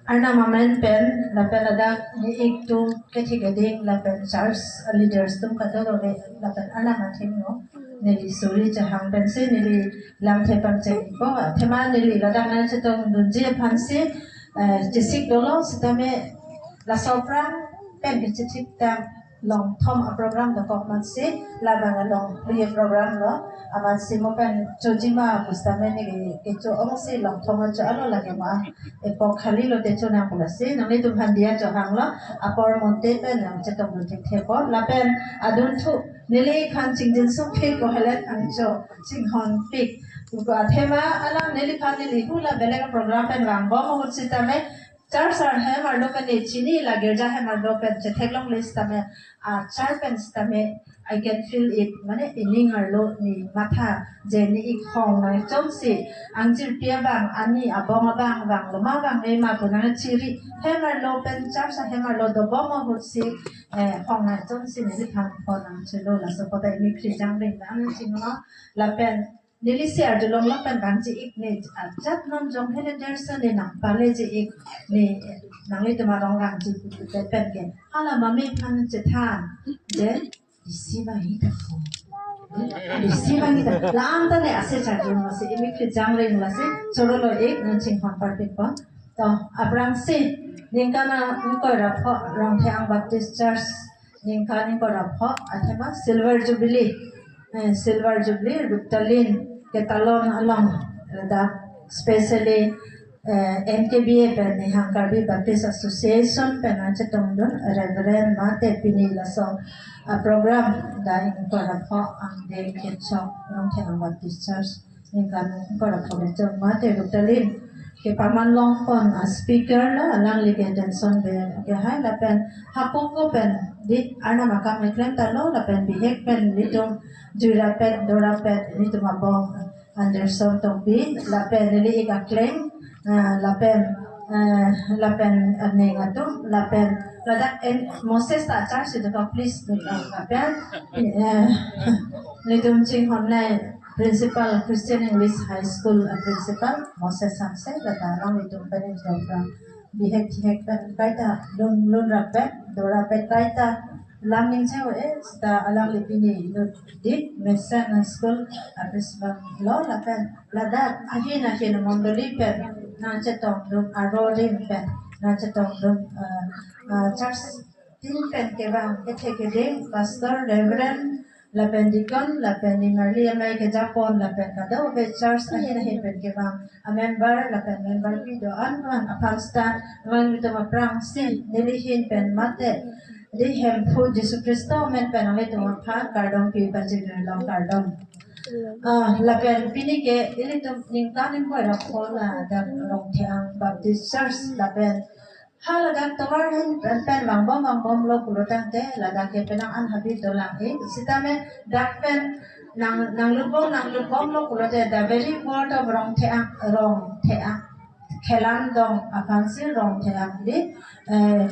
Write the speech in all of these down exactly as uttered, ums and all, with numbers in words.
Arnam amen pen lapen ladak ne-ik atum kethe keding lapen church leaders atum kadokave lapen Arnam athengno neli suri chehang pensi neli lamthe pangcheng-ikpo. Athema neli ladak nangchetongdunji aphansi eh, chesik dolo sitame laso aphrang pen kechethik ta Longthom aprogram dokok amatsi labang along ye program lo amatsi mo pen choji ma pu sitame ne kecho-ongsi Longthom acho alo lake ma epok khali lote chonang pu lasi nanglitum aphan diya chohanglo apor monte pen nangchetongdun thekthepo lapen adunthu neli aphan chingjinso phik ko helet angcho chinghonpik ko athema alam neli aphan neli hula belek program pen vangbom ahut sitame church ahem arlo pen ne chini la girja hem arlo pen chetheklongle sitame achar pen sitame I can feel it mane ining arlo ne matha je ne-ik hong nangchomsi angjirpi abang ani abong abang vanglo ma vangle ma pu nangchiri hem arlo pen church ahem arlo dobom ahutsi eh, hong nangchomsi neli aphan phone nangchelo laso apot ta imi Khrijang ring nangchinglo lapen nelisi arjulong lapen vangji-ik ne ajat non jong hele dersa ne nangpaleji-ik ne nanglitum arong vangji putu pen ke hala mame aphan chethan je isi vangji ta ko isi vangji ta lam ta ne ase charjulong lasi imi Khrijang ring lasi chorolo-ik nangchinghon parpikpo. To aphrangsi ningkan ingkoi ra pho Rongtheang Baptist Church ningkan ingkoi ra pho athema silver jubilee eh, silver jubilee Ruptalin ketalon along ladak specially eh, N K B A pen Nihang Karbi Baptist Association pen nangchetongdun Reverend mate pini laso ah, program da ingkoi ra pho angde kechok Rongtheang Baptist Church ningkan ingkoi ra pho kechok mate Ruptalin kepaman longpon ah, speaker lo alangli ke attention be kehai lapen hapung ko pen di Arnam akam keklem ta lo lapen bihek pen nelitum jui rapet do rapet nelitum abong Anderson Tokbi lapen neli-ik akleng ah, lapen ah, lapen aning atum lapen ladak en Moses ta achar si dokok please dokok lapen eh, nelitum chinghonnei principal Christian English High School ah, principal Moses Hanse ladak along nelitum pen dokok bihek bihek pen kaita lun lun rapet do rapet kaita lam ningje-o eh sita alangli pini inut dit mesen school a principal lo lapen ladak ahin ahin mondoli pen nangchetongdun aro ring pen nangchetongdun eh, eh, church tin pen kevang kethe keding pastor reverend lapen deacon lapen nimarli amei kejapon lapen kadokave church ahin ahin pen kevang a member lapen member pi do-an do-an aphan sita nanglitum aphrangsi neli ahin pen mate di Hemphu Jisu Khristo amen pen nanglitum aphan kardom pi pachirlong kardom. Ah, lapen pini ke ilitum ningkan ingkoi ra pho ladak Rongtheang Baptist Church lapen ha ladak tovar ahin pen pen vangbom vangbomlo pulo tangte ladak ke penang an habit dolang-ik sitame dak pen nang nanglutbom nanglutbomlo pulote the very word of Rongtheang Rongtheang Khelandong aphansi Rongtheang di eh,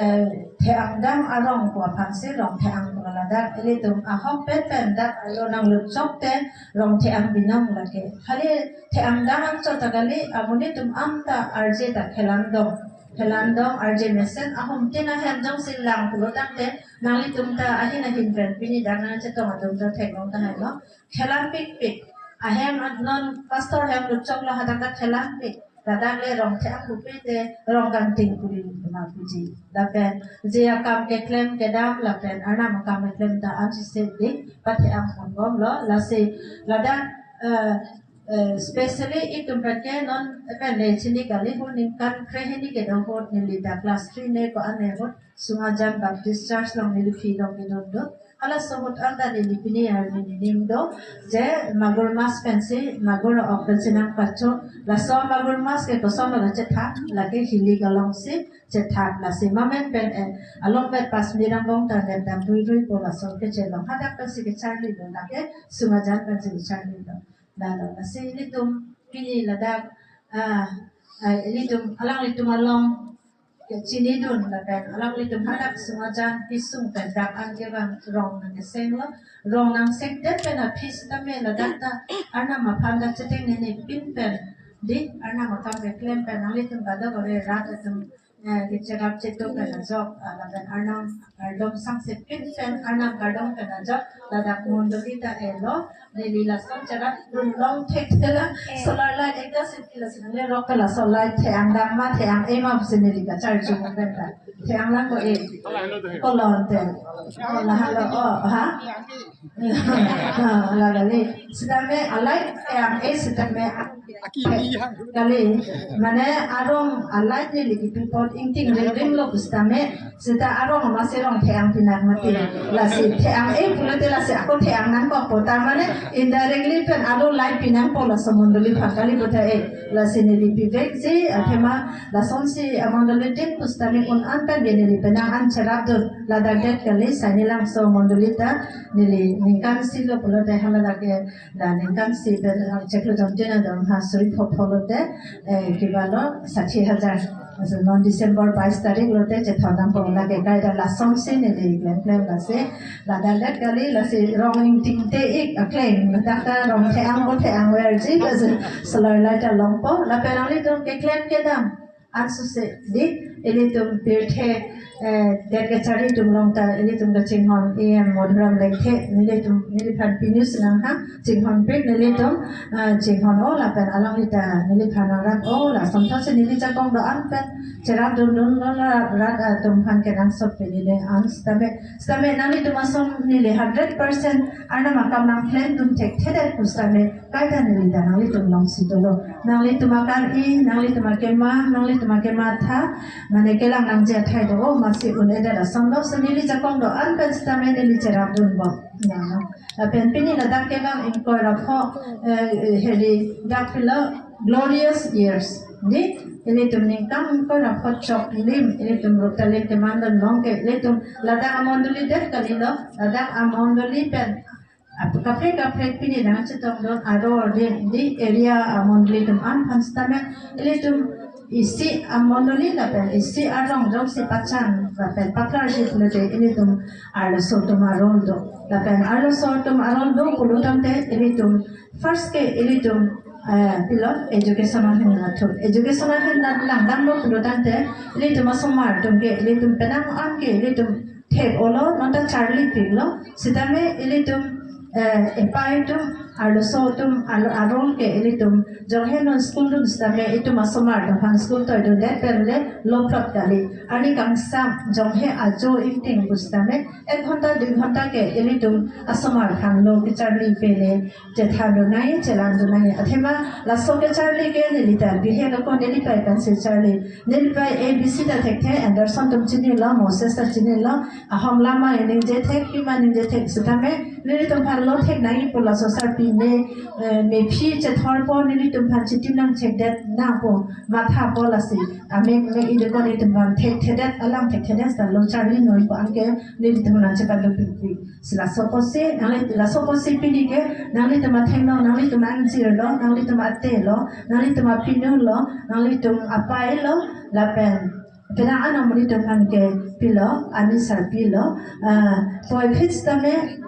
eh, Theangdang arong pu aphansi Rongtheang pu ladak ilitum ahok pen pen dak lo nanglut chokte Rongtheang binong lake khali Theangdang angchot ta kali amonit atum anta arje ta Khelandong Khelandong arje mesen ahum tin ahem jongsi lang pulo tangte nanglitum ta ahin ahin pen pini dak nangchetong atum ta theklong tahailo Khelam pikpik ahem non pastor hem lutchok lo hadak ta Khelam pik ladak le Rongtheang pupe te Rongkangting puri ma puji lapen je akam keklem kedam lapen Arnam akam keklem ta ansi se di patheang ponbomlo lasi ladak eh, eh, specially itum pen ke non pen le chini kali hu ningkan kre hini kedo ahut neli dak class three ne ko-an ahut Sungajan Baptist Church along neli phi along kedondun halaso ahut anta neli pini arni nening do je magur mas pensi magur ok pensi nangpacho laso magur mas ke kosonlo kachethan lake hili kalongsi chethan lasi mamen pen eh, along pen pas mirang bong ta gendam rui rui po laso kechelong hadak pensi kecharlilo lake Sungajan pensi kecharlilo lalo lasi ilitum pini ladak ah, ah, ilitum alanglitum along chinidun lapen alanglitum hadak Sungajan pisung pen dak an kevang rong nangkesenglo rong nangsengdet pen aphi sitame ladak ta Arnam aphan dak cheteng nene pin pen Di, Arnam akam keklem pen nanglitum kadokave rat atum, eh, kecherap chetok pen ajok, ah, lapen Arnam kardom sangse pin pen Arnam kardom pen ajok, ladak mondoli ta elo, neli lason cherapdun long thekthela, solar light ekta si pila si nangli rok pen laso light the-ang dam ma the-ang-e ma pusi neli kacharju pen ta. The-ang lang ko e. Kolon te. Kola halo, oh, ha? Ha, la kali. Sitame a light the-ang-e sitame kali. Mane arong a light neli kipi apot ingting ring ring lo sitame sita arong amatsi rong the-ang pinak mati. Lasi the-ang-e pulote lasi ako the-ang nangkok po ta mane indirectly pen alo light pi nangpo laso mondoli aphan kali puta e. Lasi neli pivekji athema lasonsi amondoli tin pusitame un an pen neli penang an cherapdun ladak det kali. Saini langso mondoli ta neli ningkan isi lo pulote haladak ke la ningkan isi pen, ah, chiklo jontin adon ha suri pho pho lote, eh, kibalo sathi hajar. Aso non December bais tarik lote chethan dampo lake kaita lasonsi neli klem klem lasi ladak det kali. Lasi rong ingting te-ik akleng ladak ta rong the-ang ko the-ang verji lasi solar light ta longpo lapen nanglitum keklem kedam ansose di ilitum pirthe, eh, det kacharli atum along ta ilitum kachinghon E M Madhuram Lekthe nelitum neliphan pinu sinang ha chinghon pik nelitum, ah, chinghon-o lapen alangli ta neliphan arat-o la samtha si neli jakong do-an pen cherapdun dun dun ra-, rat atum aphan kenangsot pen neli an sitame sitame nanglitum ason neli hundred percent Arnam akam nangklemdun thekthedet pusitame kaita neli ta nanglitum alongsi dolo. Nanglitum akar-i, nanglitum akema, nanglitum akema tha, mane kelang nangji athai do, o masi un-edet ason lo, si neli jakong do-an pen sitame neli cherapdunbom. Ya, no. Lapen pini ladak kelang ingkoi ra pho, eh, heri dak pilo glorious years. Di, ilitum ningkan ingkoi ra pho choklim, ilitum ruptalim kemandon long ke, ilitum ladak amondoli det kalilo, ladak amondoli pen ap-, kaprek kaprek pini nangchetongdun arong ardin di area amondoli atum an aphan sitame ilitum isi amondoli lapen isi arong jongsi pachang lapen paklarji pulote ilitum arloso atum a-role do. Lapen arloso atum a-role do pulotangte ilitum first ke ilitum, eh, pilo education ahin nat thu. Education ahin nat langdamlo pulotangte ilitum asomar atum ke ilitum penang an ke ilitum thek-olo, nonta charlipiklo, sitame ilitum, eh, epei atum, arloso atum, alo arong ke ilitum, jonghe non school dun sitame itum asomar atum aphan school toidundet pen le loplot kali. Arni kangsam jonghe ajo ingting pusitame, ek ghonta, dui ghonta ke ilitum asomar aphan lo kecharli pele, chethandun nangji, chelandun nangji. Athema laso kecharli ke neli ta bihek ako neli pei pensi charli. Neli pei A B C ta thekthe, Anderson atum chinilo, Moses ta chinilo, ahom lama ningje thek, pima ningje thek sitame, nelitum aphan lo thek nangji pu laso sarpi me, eh, mephi chethorpo, nelitum aphan chitim nangchekdet nangpo, mathapo lasi. Amek mek idukon itum aphan thekthedet, alang thekthedet ta lo charli nonpo anke nelitum nangchepadopikpik. Si laso apotsi, nangli, laso apotsi pini ke, nanglitum athengno, nanglitum angjirlo, nanglitum atelo, nanglitum apinulo, nanglitum apeilo, lapen penang an amonit atum aphan ke pilo, ani sarpilo, ah, puvoiphit sitame,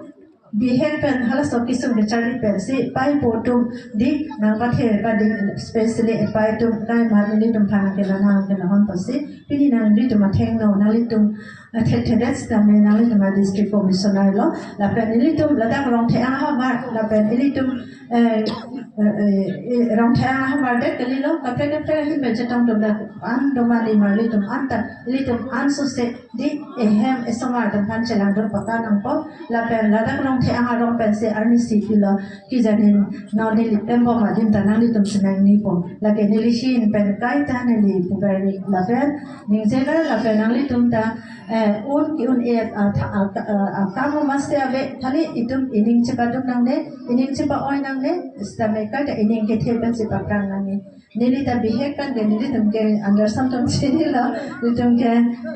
bihek pen halaso kesung kecharli pensi, pei po atum di nangpathe pading, especially epei atum, kai mat nelitum aphan ke lanang ke lahon apotsi, pini nanglitum athengno, nanglitum, eh, thethedet sitame nanglitum a-district commissioner lo, lapen ilitum ladak Rongtheng ahavar, lapen ilitum, eh, eh, eh, Rongtheng ahavar det kalilo, kaprek kaprek ahin pen chetongdun dak an domani marlitum anta, ilitum ansose di ehem esomar atum aphan chelangdun paka nangpo, lapen ladak Rongtheng arong pensi arnisi pilo, kijanin nau neli pembom adim ta nanglitum si nangnipo. Lake neli ahin pen kaita neli puberni lapen ningjelar lapen nanglitum ta, eh, un ki-un-e, ah, tha-, ah, ka-, ah, ah, kam masi ave, thali itum ining chepaduk nangne, ining chepavoi nangne, sitame kaita ining kethe pensi paprang nangne. Neli ta bihek pen ke nelitum ke Anderson atum chinilo, nelitum ke,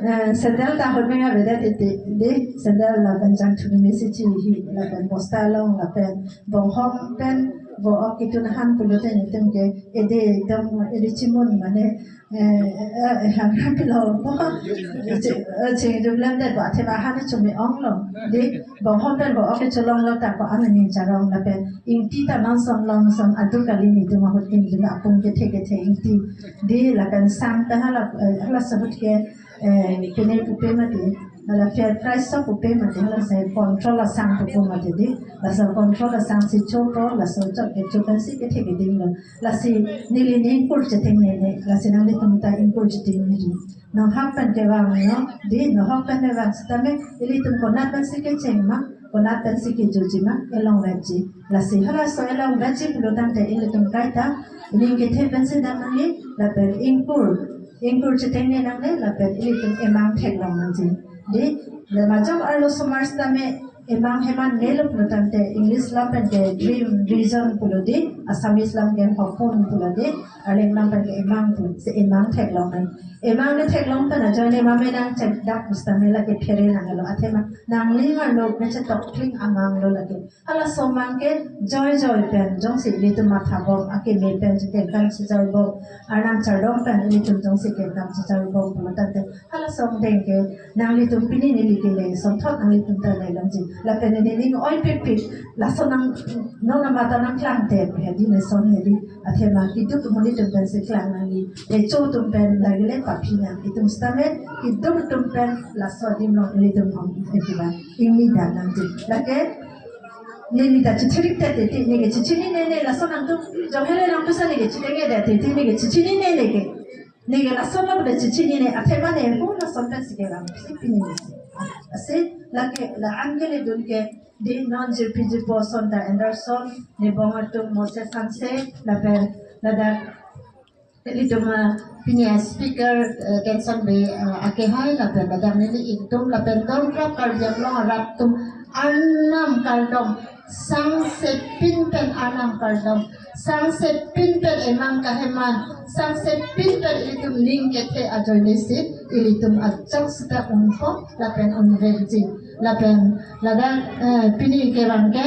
eh, sandal ta ahut meng avedet titi, di sandal lapen jangthunimi si chihi, lapen bosta along, lapen bonghom pen, Bo ok itu nahan pulote nelitum ke ede dam ede chimun mane eh eh eh han han pilo bo. Ching dum lam de ba the ba han chumi ong lo. Di bo hom pen bo ok cholong lo ta ko an ni charong lapen ingti ta non son long son adu kali nelitum ahut kin dum apung kethe kethe ingti. Di lapen sang ta hala eh, hala sabut ke eh, pine pupe mati, hala fair price so pupe mati, hala sai control asang pupu mati di, laso control asang si chopo, laso chok ke chokan si kethe keding lo, lasi neli ni ingkur chetengne ne, lasi nanglitum ta ingkur chetengne di. Nonghak pen kevang no, di nonghak pen kevang sitame, ilitum konat pen si kecheng ma, konat pen si kejoji ma, elong raji. Lasi halaso elong raji pulo tangte ilitum kaita, ining kethe pen si dam nangji, lapen ingkur, ingkur chetengne nangne, lapen ilitum emang theklong nangji. Di, le majok arlo somar sitame emang heman nelo pulo tangte English lam pen ke dream, vision pulo di, Assamese lam ke hopon pulo di, Arleng lam pen ke emang pu, si emang theklong nang. Emang ne theklong pen ajoine mame nangchek dak pusitame lake phere nanglo, athema nangli arlo ne chetok kling amang lo lake. Halaso amang ke joijoi pen jongsi ilitum matha bom, akeme pen chekengkam chejar bom, Arnam chardom pen ilitum jongsi kengkam chejar bom pulo tangte, halaso angdeng ke nanglitum pini neli kele, sonthot nanglitum ta le longji. Lapen neli ning oi pipit, laso nang, non amata nangklang te, hedi ne son hedi, athema keduk amonit atum pen si klang nangji. Kecho atum pen lagile paphi nang, itum sitame keduk atum pen laso adim long ilitum om ekiba ingni dan nangji. Lake neli ta chichirik te te te, neke chichinine ne, laso nangtum jonghele nangpusa neke chitenge te te te, neke chichinine neke. Neke lason lo de chichinine, athema ne hu lason pen si kelang si pini si. Asi lake la angkele dun ke di non jirpi jirpo son ta Anderson, Nebong atum Moses Hanse, lapen ladak ilitum ah, pini a speaker eh, Tenson Bey ah, akehai, lapen ladak neli ingtum lapen dongkrap Karbi Anglong arat atum Arnam kardom, sangsepin pen Arnam kardom, sangsepin pen emang kaheman, sangsepin pen ilitum ning kethe ajoine si ilitum ajok sita unpo lapen unverji. Lapen ladak eh, pini kevang ke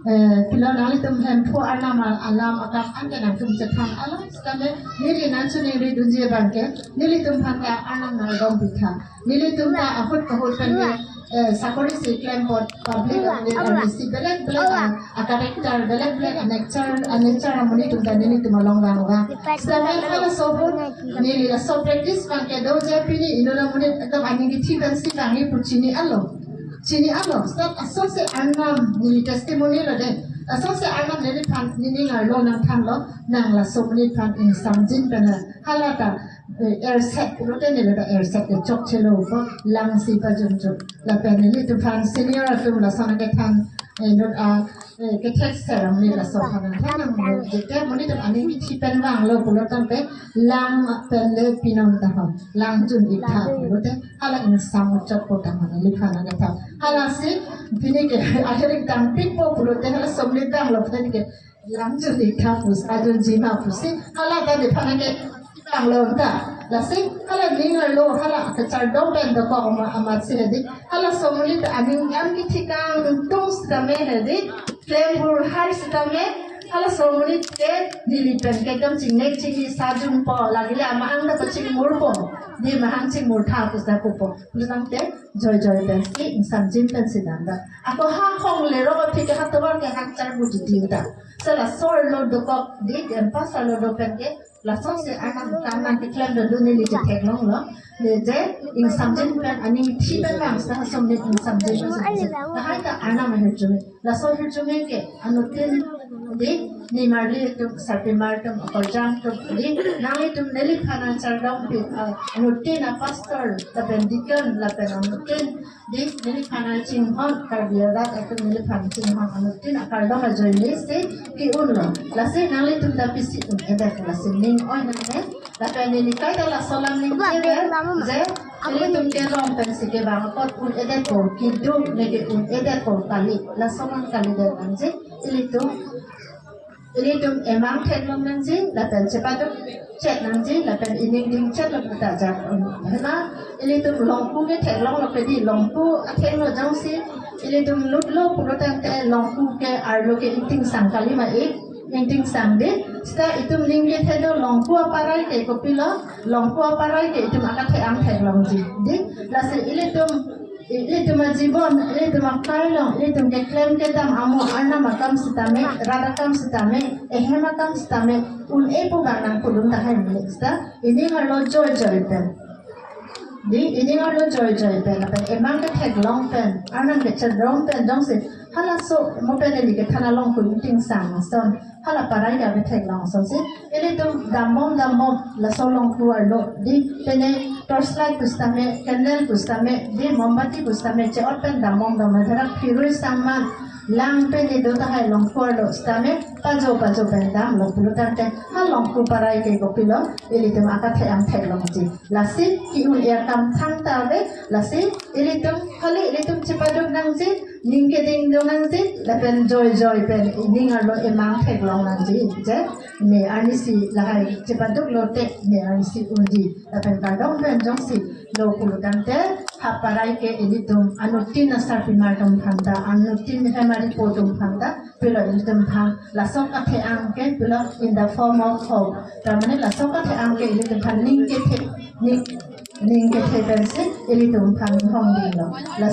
eh, pilo nanglitum Hemphu Arnam alam akam an ke nangtum chethan alam sitame neli nangchiningri dunji abang ke nelitum aphan ta Arnam nangdom pitha. Nelitum ta ahut kahut pen ke eh, sakori si klem apot public amonit arni si belek belek a, a character belek belek a nature, a nature amonit atum ta nelitum along vang vang. Sitame halaso ahut neli laso practice abang ke do je pini inut amonit ekdom aning kethi pen si kangni pu chini alo. Chini alo, sat asonsi Arnam neli testimony lo de. Asonsi Arnam neliphan nening arlo nangthanlo, nang laso neliphan ingsamjin pen hala ta eh, erset pulote neli ta erset ke chokchelo ko lang si pajunjun. Lapen nelitum aphan senior atum lason kethan eh, inut a eh, kethek serang ni laso aphan than nang mo jete amonit atum aning kethi pen vanglo pulo tangte lang pen le pinon ta ho, lang jun ik tha pulote hala ingsam chokpo ta ho neliphan nang kethan. Halasi pini ke ahirik dam pikpo pulote hala somni dam lo pulote ke lang jun ik tha pusi, ajunji ma pusi, hala ta nephan nang ke vanglo ta. Lasi hala ning arlo hala kachardom pen dokok ama amat si hedi. Halaso amonit aning jam kethi kangtung sitame hedi, klem hur har sitame, halaso amonit ke neli pen ke ekdom chingnek chingni sajunpo, lagile ama ang ta pachingmurpo, di mahang chingmur tha pusi ta pupo. Pulo tangte joijoi pen si, ingsamjin pen si dam ta. Ako ha khong le ro aphi ke ha tovar ke hang char bu di di ta. Sala sor lo dokok di, em pasar lo do pen ke, lasonsi Arnam kam nang keklem dodun neli chetheklonglo. Le je ingsamjin pen aning thi pen lang sa som ne ingsamjin pen sa. Lahai ta Arnam ahirjume. Laso ahirjume ke anuttin di nimarli atum, sarpimar atum, akorjang atum di nanglitum neliphan nangchardom pi, ah, anuttin a pastor lapen deacon lapen anuttin di neliphan nangchinghon, Karbi arat atum neliphan chinghon anuttin akardom ajoine si ke-unlo. Lasi nanglitum ta pisi un-edet, lasi ning oi nangne. Lapen neli kaita laso alam ning kever je ilitum kelong pensi kevang apot un-edetpo, keduk neke un-edetpo kali. Laso alam kalidet nangji ilitum. Ilitum emang theklong nangji, lapen chepaduk chet nangji, lapen ining ding chet lo puta jak. Hena ilitum longpu ke theklonglo ke di, longpu athengno jongsi ilitum lutlo pulo tangte longpu ke arlo ke ingting sang kali ma ik. Ingting sang dei, seta itum ning kethe do Longku aparai ke kopilo, Longku aparai ke itum akathe-ang theklongji. Dei, lasi ilitum, ilitum ajibon, ilitum akai along, ilitum keklem kedam amo arnam akam sitame, rat akam sitame, ehem akam sitame, un-e pu bang nangpudun tahai mili seta, ining arlo joijoi pen. Dei, ining arlo joijoi pen, lapen emang ketheklong pen, arnam kechedrong pen, jongsi, halaso, mo pen neli kethan along ku ingting sang ason, hala aparai ke ketheklong asonsi, ilitum dambom dambom, laso Longku arlo, dei, pine torchlight pu sitame, candle pu sitame, dei, mombati pu sitame, che-ot pen dambom dambom, tharak phirui sangman, lang pen do tahai Longku arlo sitame, pajo pajo pen damlo pulo tangte, ha Longku aparai ke kopilo, ilitum akathe-ang theklongji. Lasi ke-un-e akam thangta ave, lasi ilitum kali ilitum chepaduk nangji, ning keding do nangji, lapen joijoi pen ining arlo emang theklong nangji, je, ne arnisi lahai chepaduk lote, ne arnisi unji, lapen kardom pen jongsi lo pulo tangte, ha aparai ke ilitum anuttin asarpimar atum aphanta, anuttin hemari po atum aphanta, pilo ilitum aphan, laso akathe-ang ke pilo in the form of hope. Tar mane laso akathe-ang ke ilitum aphan ning kethe, ning, ning kethe pensi ilitum aphan hong dinglo. Laso